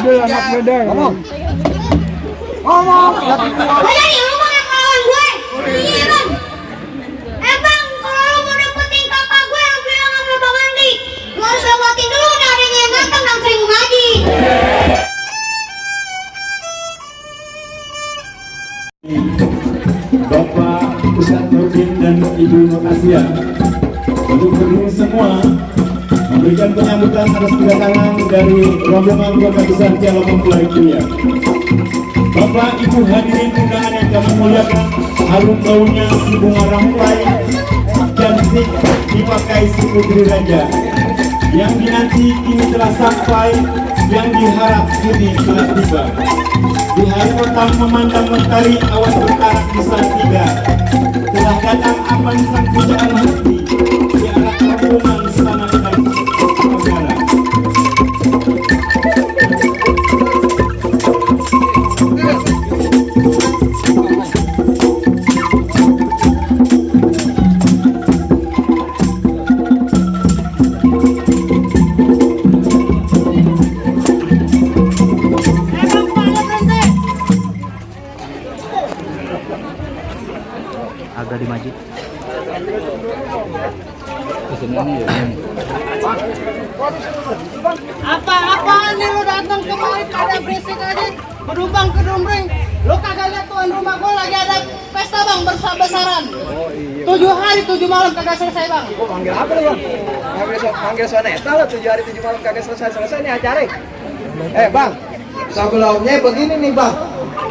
enggak? Anak muda. Ngomong. Ngomong. Banyak yang lu mau kawan gue. Iya bang. Bang, kalau lu mau dapetin kakak gue yang bilang sama Bang Andi, lu harus lewatin dulu nih adanya yang ganteng dan sering ngaji. Bapak Ustadz Nurdin dan Ibu Nur Asia untuk berdiri semua memberikan penyambutan atas kedatangan dari rombongan keluarga besar Piala Mempelai Dunia. Bapak Ibu hadirin undangan yang kami muliakan, harum baunya si bunga rampai cantik dipakai si putri raja. Yang dinanti kini telah sampai, yang diharap kini telah tiba. Di hari petang memandang mentari, awan berkarak di Salatiga. Telah datang aman sang pujaan hati di arah rombongan istana dan negara. Agak dimaju. Apa-apaan nih lu datang kemari pada berisik aja, berubang ke dumring. Lu kagak lihat tuan rumah gua lagi ada pesta bang besar-besaran. 7 hari 7 malam kagak selesai bang. Panggil apa lu, Bang? Panggil soneta lah, 7 hari 7 malam kagak selesai nih acara. Bang, sebelumnya begini nih Bang.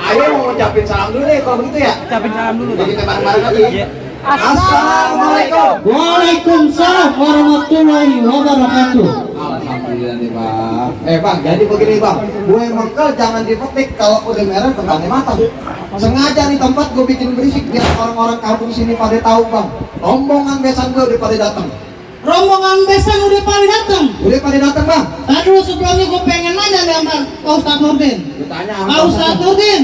Ayo mau ngucapin salam dulu nih kalau begitu ya. Ucapin salam dulu, Jadi Bang. kita bareng-bareng lagi. Assalamualaikum. Waalaikumsalam warahmatullahi wabarakatuh. Alhamdulillah nih Bang. Bang, jadi begini Bang. Gue mengkel jangan dipetik, kalau udah merah tempatnya matang. Sengaja nih tempat gue bikin berisik biar orang-orang kampung sini pada tahu Bang. Rombongan besan gue udah pada datang. Rombongan besan udah pada datang. Udah pada datang Bang. Tadi sebelumnya gue pengen nanya nih sama Pak Ustadz Nurdin. Gue tanya Pak Ustadz Nurdin,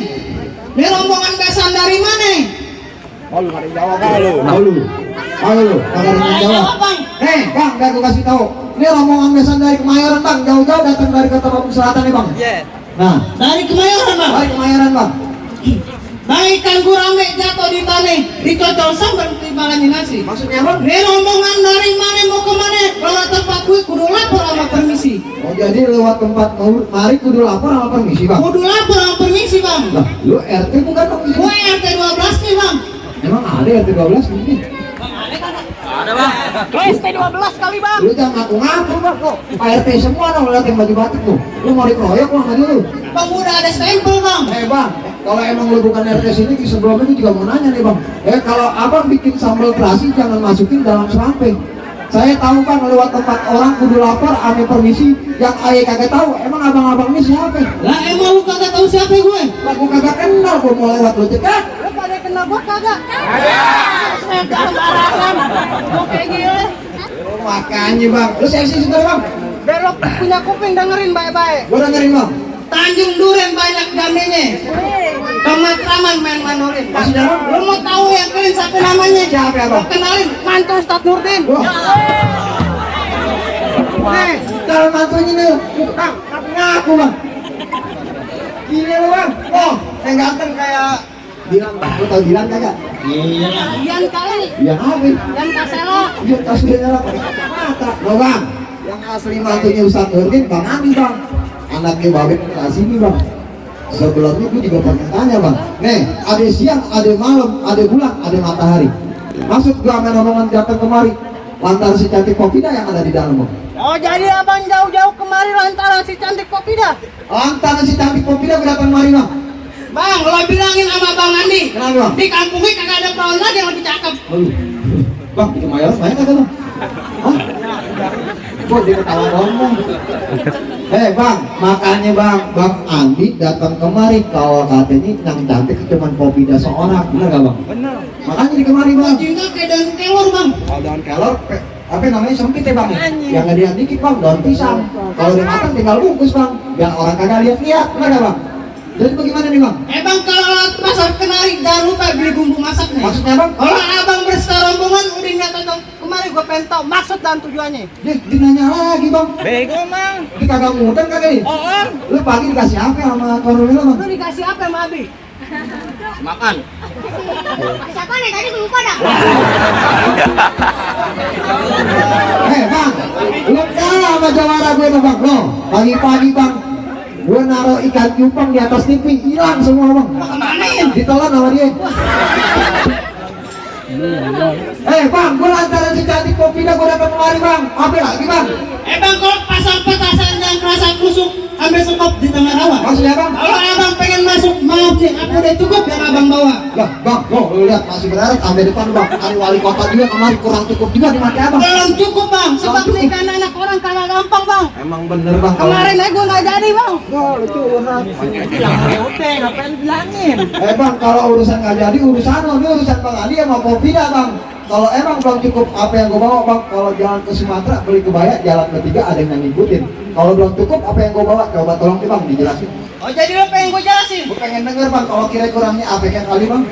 ini rombongan besan dari mana? Oh lu ada yang jawab Bang. Ayo lu, ada yang jawab. Bang. Bang, biar gue kasih tahu. Ini rombongan besan dari Kemayoran Bang. Jauh-jauh datang dari Kota Batu Selatan nih Bang. Iya. Nah, Dari Kemayoran bang. dari Kemayoran Bang. Baik kan gue rame jatuh di tanah, dicocol sambar timbangannya nasi. Maksudnya Bang? Ini rombongan dari mana mau ke mana? Kalau tempat gue kudu lapor sama permisi. Oh jadi lewat tempat mari kudu lapor sama permisi Bang. Kudu lapor sama permisi bang. Lah, lu RT bukan Bang? Gue RT 12 nih bang. Emang ada RT 12 ini? Ada, Bang. ST 12 kali bang. Lu jangan ngaku-ngaku Bang. Kok Pak RT semua dong lihat yang baju batik tuh. Lu mau dikeroyok Bang tadi lu? Bang udah ada stempel bang. Bang, kalau emang lu bukan RT sini, sebelumnya gue juga mau nanya nih Bang. Kalau abang bikin sambal terasi jangan masukin dalam seramping. Saya tahu Bang, lewat tempat orang kudu lapor, ame permisi. Yang ayah kagak tahu, emang abang-abang ini siapa? Lah emang lu kagak tahu siapa gue? Lah gue kagak kenal, gue mau lewat lu cekat. Lu pada kenal gua kagak? Saya sembarangan. Gua kayak gila. Makanya Bang, lu seksi sebentar Bang. Belok punya kuping dengerin baik-baik. Gue dengerin Bang. Tanjung Duren banyak damenya. Pematraman main manurin. Maksudnya Bang? Lu mau tahu yang kalian siapa namanya? Siapa ya, Bang? Lu kenalin Mantu Ustadz Nurdin. Wah. Kalau mantunya nih, Bang, ngaku Bang. Gila lu Bang. Oh, yang ganteng kayak Dilan Bang. Lu tau Dilan kagak? Iya. Ian kali. Yang apa? Ian Kasela. Iya, tasnya lah pakai kacamata. Loh Bang, yang asli mantunya Ustadz Nurdin Bang Andi Bang. Anaknya Babek ke sini Bang. Sebelumnya gue juga pernah tanya Bang. Nih, ada siang, ada malam, ada bulan, ada matahari. Maksud gue sama rombongan datang kemari lantaran si cantik Popida yang ada di dalam Bang. Oh jadi abang jauh-jauh kemari lantaran si cantik Popida. Lantaran si cantik Popida datang kemari Bang. Bang, lo bilangin sama Bang Andi. Kenapa Bang? Di kampung ini kagak ada perawan lagi yang lebih cakep. Aduh. Bang, di Kemayoran banyak kagak Bang? Hah? Kok dia ketawa ngomong? Bang, makanya Bang Andi datang kemari kalau katanya yang cantik cuma Popida seorang, bener gak Bang? Bener. Makanya di kemari Bang. Bajunya kayak daun kelor Bang. Kalau daun kelor, apa namanya sempit ya Bang? Yang gedean dikit Bang, daun pisang. Kalau udah matang tinggal bungkus Bang, biar orang kagak lihat-lihat, bener gak Bang? Jadi bagaimana nih Bang? Bang kalau lewat pasar Kenari jangan lupa beli bumbu masak nih. Maksudnya Bang? Kalau abang berserombongan udah niat datang kemari gue pengen tahu maksud dan tujuannya. Dia nanya lagi Bang. Bego, Mang. Dia kagak ngutang kagak nih? Oh, Lu pagi dikasih apa sama Korul lu? lu dikasih apa sama Abi? Makan. Siapa nih tadi gue lupa dah. Bang, lu kalah sama jawara gue bang. Lo, pagi-pagi bang, gue naruh ikan cupang di atas TV, hilang semua bang. Kemanain? Ditelan sama dia. Bang, gue lantaran si cantik kopi dah gue dapat kemari bang. Apa lagi bang? Bang, kalau pasang petasan yang kerasa kusuk, ambil sekop di tengah rawa. Maksudnya bang? Kalau abang pengen masuk, maaf nih, aku udah cukup yang abang bawa. Lah bang, lu lihat masih berharap sampai depan bang. Ada wali kota juga kemarin kurang cukup juga di mata abang. Belum cukup bang, sebab Belum cukup. nikah anak orang kagak gampang bang. Emang bener bang. Kemarin aja gue nggak jadi bang. lu curhat. Udah, ngapain bilangin? Bang, kalau urusan nggak jadi urusan lo, ini urusan bang Adi sama kopi dah bang. Kalau emang bang cukup apa yang gue bawa bang, kalau jalan ke Sumatera beli kebaya, jalan ketiga ada yang ngikutin. Kalau belum cukup apa yang gue bawa, coba tolong nih bang dijelasin. Oh jadi lu pengen gue jelasin? Gue pengen denger bang, kalau kira kurangnya apa yang kali bang?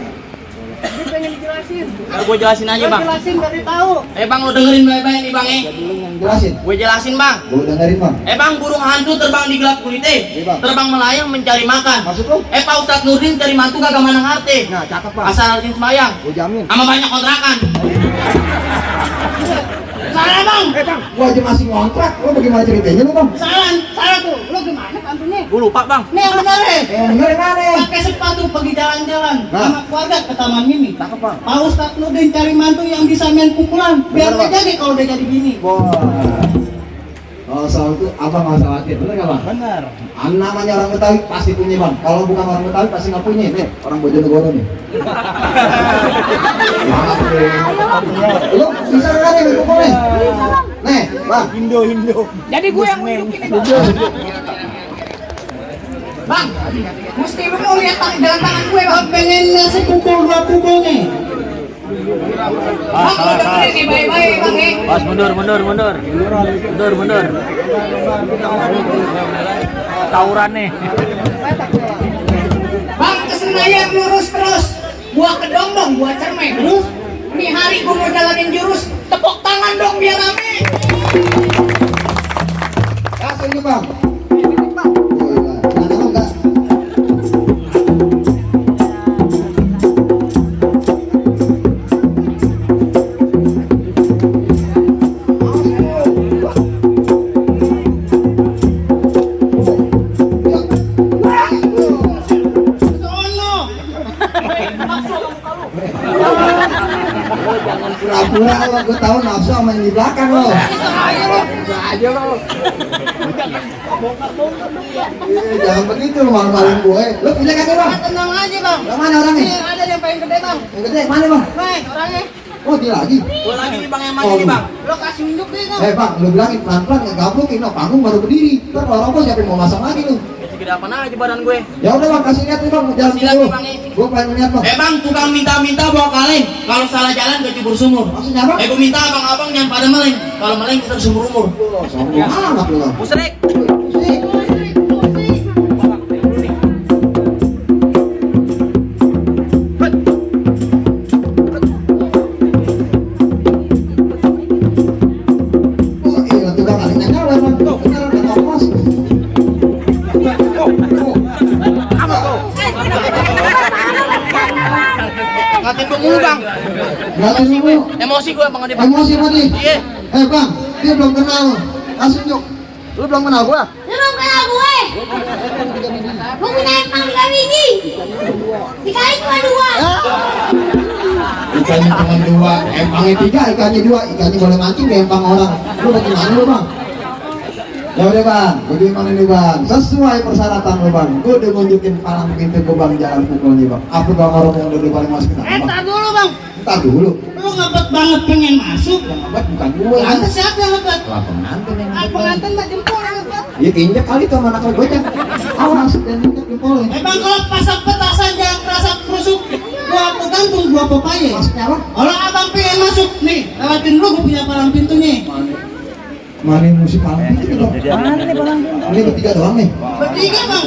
Dia pengen dijelasin. Gue jelasin aja Gue bang. jelasin dari tahu. Bang lu dengerin baik-baik nih bang Dulu yang jelasin. Gue jelasin bang. Gue dengerin bang. Bang burung hantu terbang di gelap gulite. Bang. Terbang melayang mencari makan. Maksud lu? Pak Ustadz Nurdin cari mantu kagak manang harte. Nah, cakep bang. Asal rajin sembayang. Gue jamin. Sama banyak kontrakan. Salah bang. Bang, gue aja masih ngontrak. Lo bagaimana ceritanya lu bang? Salah tuh. Lu gimana pantunnya? Gue lupa bang. Nih yang bener ya. Yang bener mana? Pakai sepatu pergi jalan-jalan Nah. sama keluarga ke Taman Mini. Cakep bang. Pak Ustadz Nurdin cari mantu yang bisa main pukulan, biar Bener, nggak Bang. jadi kalau udah jadi bini. Wah. Kalau soal itu abang nggak salah khawatir, bener nggak bang? Bener. Namanya orang Betawi pasti punya bang. Kalau bukan orang Betawi pasti nggak punya. Nih orang Bojonegoro nih. Lu bisa nggak nih pukul nih? Nih bang. Jadi gue yang nunjukin itu. Bang, mesti lu mau lihat jalan tangan gue bang. Pengen ngasih pukul 2 pukul nih. Bang, lu dengerin nih baik-baik bang ya. Bos mundur. Tawuran nih. Bang, ke Senayan lurus terus. Gua ke dong, gua cermek. Terus, nih hari gua mau jalanin jurus. Tepuk tangan dong biar rame. Ya setuju bang. Oh, iya. Nah, tahu nggak? Sono. Jangan pura-pura lo, gue tahu nafsu sama yang di belakang lo. Bisa aja lo. Jangan begitu lo malu-maluin gue. Lo punya kagak bang? Tenang aja bang. Yang mana orangnya? Nih ada yang paling gede bang. Yang gede mana bang? Nih orangnya. Oh dia lagi. Gue lagi nih bang yang mana nih bang? Lo kasih unjuk deh bang. Bang, lu bilangin pelan-pelan nggak gablokin, no panggung baru berdiri. Ntar kalau roboh siapa yang mau masang lagi lu? Segede apa aja badan gue. Ya udah bang, kasih lihat nih bang, jalan Kasih lihat dulu. nih, Bang, ini. Gue pengen lihat bang. Bang tukang minta-minta bawa kaleng. Kalau salah jalan gue cubur sumur. Maksudnya bang? Gue minta abang-abang jangan pada meleng. Kalau meleng kita sumur umur. Sombong amat lu bang. Musrik. Oh iya tuh bang, kalengnya nyala bang. Bener udah tau mas. Ngatin gue mulu bang. Ngeliatin lu. Emosi gue bang. Emosi mati. Iya. Bang, dia belum kenal. Kasih unjuk. Lu belum kenal gua? Lu belum kenal gue. Gue punya empang 3 biji. Dikali cuma 2. Ikannya cuma 2, empangnya 3, ikannya 2. Ikannya boleh mancing di empang orang. Lu bagaimana lu bang? Ya udah bang, bagaimana nih bang? Sesuai persyaratan lu bang. Gue udah nunjukin palang pintu ke bang jalan pukulnya bang. Apa bang orang yang udah paling masuk ke dalam bang? Entar dulu bang. Ntar dulu. Lu ngepet banget pengen masuk. Yang ngebet bukan gue. Lantas siapa yang ngepet? Lah pengantin yang Ah, ngebet. pengantin mah jempol yang ngepet. Ya injek kali tuh sama anak gocek. Awas dan injek jempolnya. Bang, kalau pasang petasan jangan kerasa kerusuk. Gua gantung, gua pepaya. Maksudnya apa? Kalau abang pengen masuk, nih, lewatin dulu gua punya palang pintunya. Mana musik palang pintu nih bang? Mana nih palang pintu? Ini bertiga doang nih. Bertiga bang.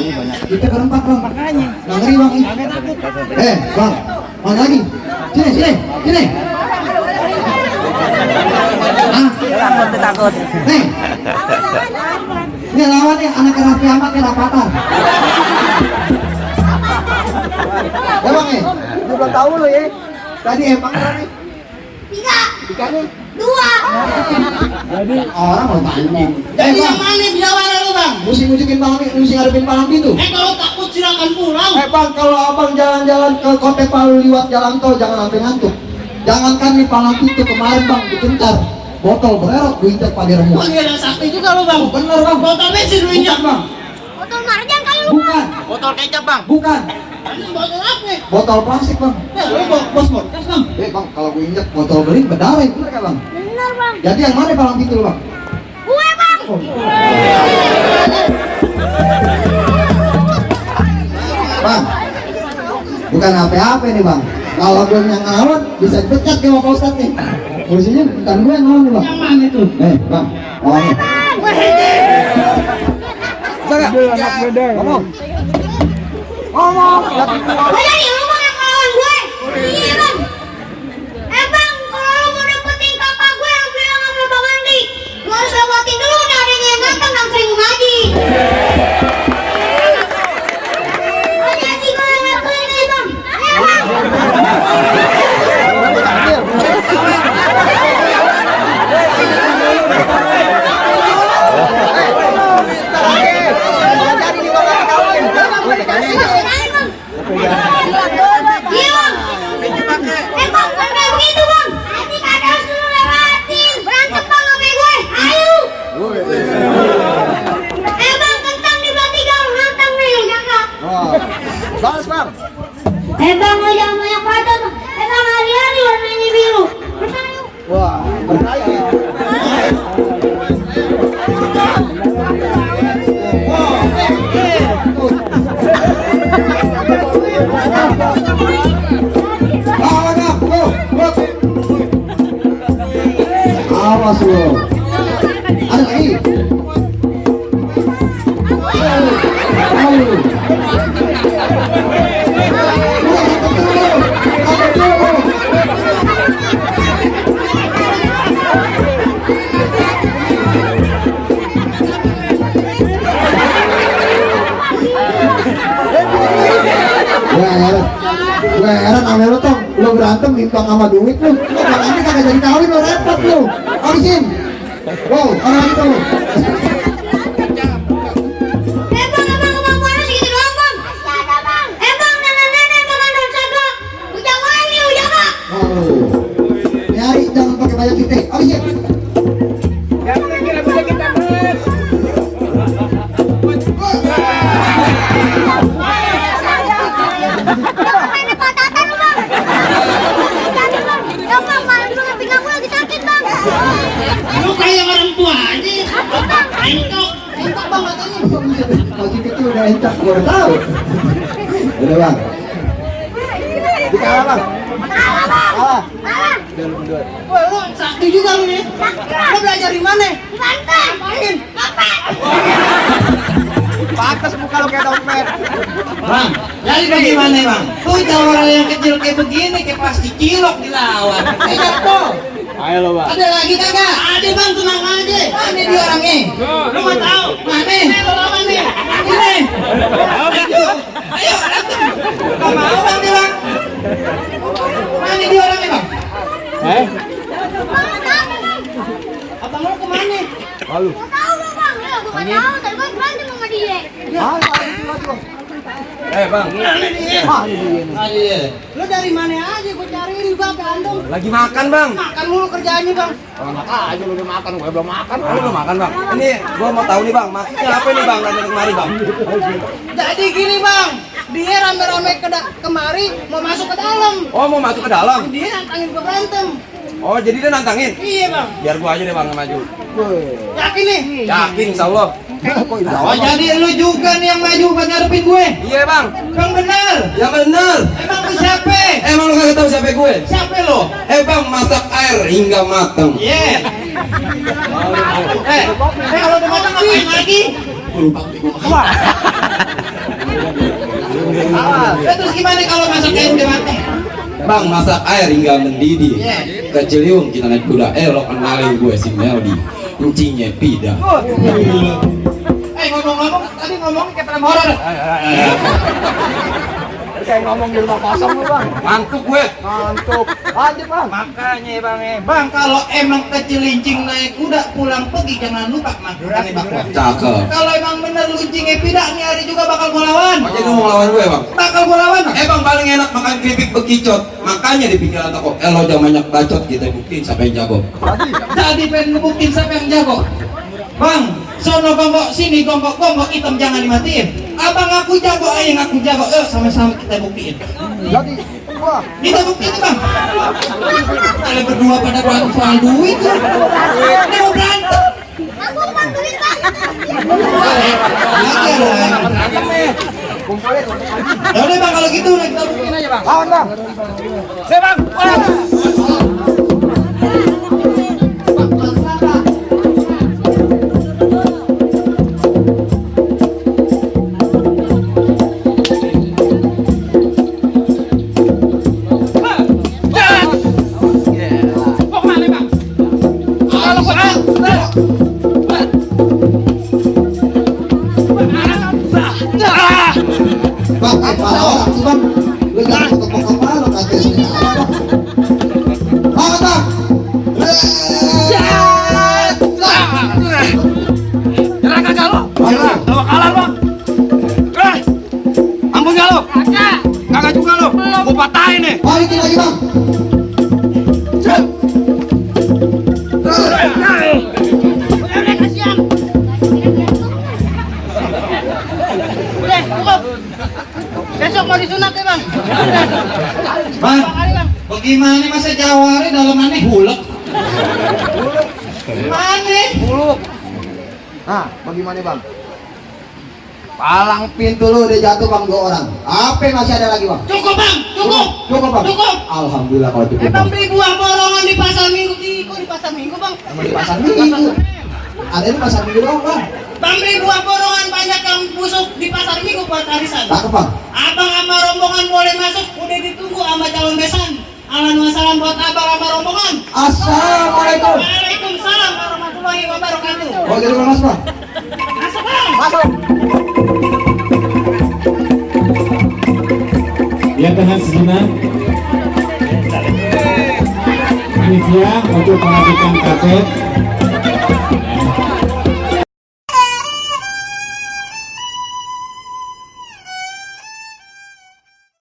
Kita berempat bang. Makanya. Nggak ngeri bang. Bang, mana lagi? Sini. Ah, Takut. nih. Ini lawannya anak Raffi Ahmad yang rapatan. Ya bang ya, lu belum tahu lo ya. Tadi emang berapa? 3, 3 nih. 2. Orang mau tanding. Jadi yang mana biawara lu bang? Mesti ngujukin palang, mesti ngadepin palang pintu. Kalau takut silakan pulang. Bang, kalau abang jalan-jalan ke Kota Palu lewat jalan tol jangan sampai ngantuk. Jangankan nih palang pintu kemarin bang dikencar, botol bererok gue injak pada remuk. Wah gila sakti juga lu bang. Bener bang. Botol bensin lu injak bang. Botol marjan kali lu. Bukan, Botol kecap bang. bukan. Ini botol apa? Botol plastik bang. Ya lu bos podcast bang. Bang, kalau gue injak botol beling berdarah itu mereka bang. Bener bang. Jadi yang mana palang pintu lu bang? Gue bang. Bang, bukan apa-apa nih bang. Kalau gue yang ngelawan bisa dipecat ke Pak Ustadz nih. Posisinya bukan gue yang ngelawan nih bang. Yang mana itu? Bang, lawannya. Ngomong. Ngomong. Udah nih lu mau ngelawan gue. Iya bang. Bang, kalau lu mau dapetin kakak gue lu bilang sama Bang Andi. Lu harus lewatin dulu nih adanya yang ganteng dan sering ngaji. Hati-hati kalau lewat ini bang. Ayo bang. Iya bang. Bang, kayak begitu bang. Nanti kagak harus lu lewatin. Berantem bang sama gue. Ayo. Bang, kentang di belah 3 lu nantang nih lu kakak. Balas bang. Bang, lu jangan banyak pacar bang. Bang, hari-hari warnanya biru. Bersana yuk. Wah, berkaya. Awas lo. Ada lagi. Gue heran sama lo Tom, lo berantem nimbang sama duit lo. Bang Andi kagak jadi kawin lo repot lo. Habisin. Wow, orang itu. Bang, mana segitu doang bang? Masih ada bang. Bang, nenek-nenek makan daun saga. Ujang wali, ujang kak. Oh. Nyari jangan pakai banyak titik. Habisin. Bang, mainnya patatan lu bang. Jadi bang, ya bang, malam dulu pinggang gue lagi sakit bang. Lu kayak orang tua aja. Sakit bang. Entok bang katanya. Masih kecil udah encak, gue udah tahu. Udah bang. Dikalah bang. Kalah bang. Kalah. Kalah. Wah lu sakti juga lu nih. Lu belajar di mana? Di Banten. Main. Ngapet. Pakas muka lo kayak dompet. Bang, jadi bagaimana bang? Tuh orang yang kecil kayak begini kayak pasti cilok dilawan. Enak tuh. Ayo lo bang. Ada lagi kagak? Ada bang, tenang aja. Mana dia orangnya? Lu mau tahu? Mana? Lu lawan nih. Ini. Ayo, datang. Gak mau bang dia bang. Mana dia orangnya bang? Bang, kenapa bang? Abang lu kemana? Gak tahu lo bang. Ya, gue gak tahu. Tadi gue berantem sama dia. Lu dari mana aja? Gue cariin bang ke Andong. Lagi makan bang. Makan mulu kerjaannya bang. Enak aja lu udah makan, gue belum makan. Lu belum makan bang. Ini gua mau tahu nih bang, maksudnya apa nih bang datang kemari bang? Jadi gini bang, dia rame-rame kemari mau masuk ke dalam. Oh mau masuk ke dalam? Dia nantangin gue berantem. Oh jadi dia nantangin? Iya bang. Biar gua aja deh bang yang maju. Yakin nih? Yakin insya Allah. Oh jadi lu juga nih yang maju buat ngadepin gue? Iya bang. Bang bener. Ya bener. Emang lu siapa? Emang lu kagak tahu siapa gue? Siapa lo? Bang masak air hingga matang. Iya. Kalau udah matang ngapain lagi? Terus gimana kalau masak air udah matang? Bang masak air hingga mendidih. Iya. Keciliung kita naik kuda. Lo kenalin gue si Meldi. Kucingnya Pida. ngomong-ngomong tadi ngomong kayak film horor. Kayak ngomong di rumah kosong lu bang. Ngantuk gue. Ngantuk. Lanjut bang. Makanya bang, kalau emang kecelincing naik kuda pulang pergi jangan lupa makan bang. Cakep. Kalau emang bener luncingnya tidak nih hari juga bakal gua lawan. Oh jadi mau lawan gue bang? Bakal gua lawan. Bang paling enak makan keripik bekicot. Makanya di pinggiran toko. Lo jangan banyak bacot kita buktiin siapa yang jago. Jadi pengen ngebuktiin siapa yang jago. Bang, sono gonggok sini gonggok hitam jangan dimatiin. Abang aku jago, ayang aku jago. Sama-sama kita buktiin. Jadi wah, Kita buktiin bang. Kalian berdua pada berantem soal duit ya. Ini mau berantem. Aku bantuin bang. Lagi ada. Ya udah bang kalau gitu udah kita buktiin aja bang. lawan bang. Bang, para orang tuh bang, lu jangan ketok kepala kata sini. Bang, bang. Nyerang kagak lo? Nyerang. Lo bakalan bang. Ampun gak lo? Kagak juga lo. Gue patahin nih. Balikin lagi bang. Udah kasihan. Udah cukup. Besok mau disunat ya bang. Bang, Kali bang. bagaimana masa jawari dalam aneh hulek? Mana? Nah, bagaimana bang? Palang pintu lu udah jatuh bang 2 orang. Apa yang masih ada lagi bang? Cukup bang, cukup. Cukup bang. Cukup. Alhamdulillah kalau cukup Bang bang. beli buah borongan di pasar minggu, kok di pasar minggu bang? Emang di pasar minggu. Ada di pasar minggu doang bang. Bang beli buah borongan banyak yang busuk di pasar minggu buat arisan. Cakep bang. Abang sama rombongan boleh masuk, udah ditunggu sama calon besan. Alhamdulillah buat abang sama rombongan. Assalamualaikum. Waalaikumsalam warahmatullahi wabarakatuh. Oh jadi bang mas bang. Masuk bang. Masuk. Ya tahan sejenak. Ini dia untuk mengajukan katet.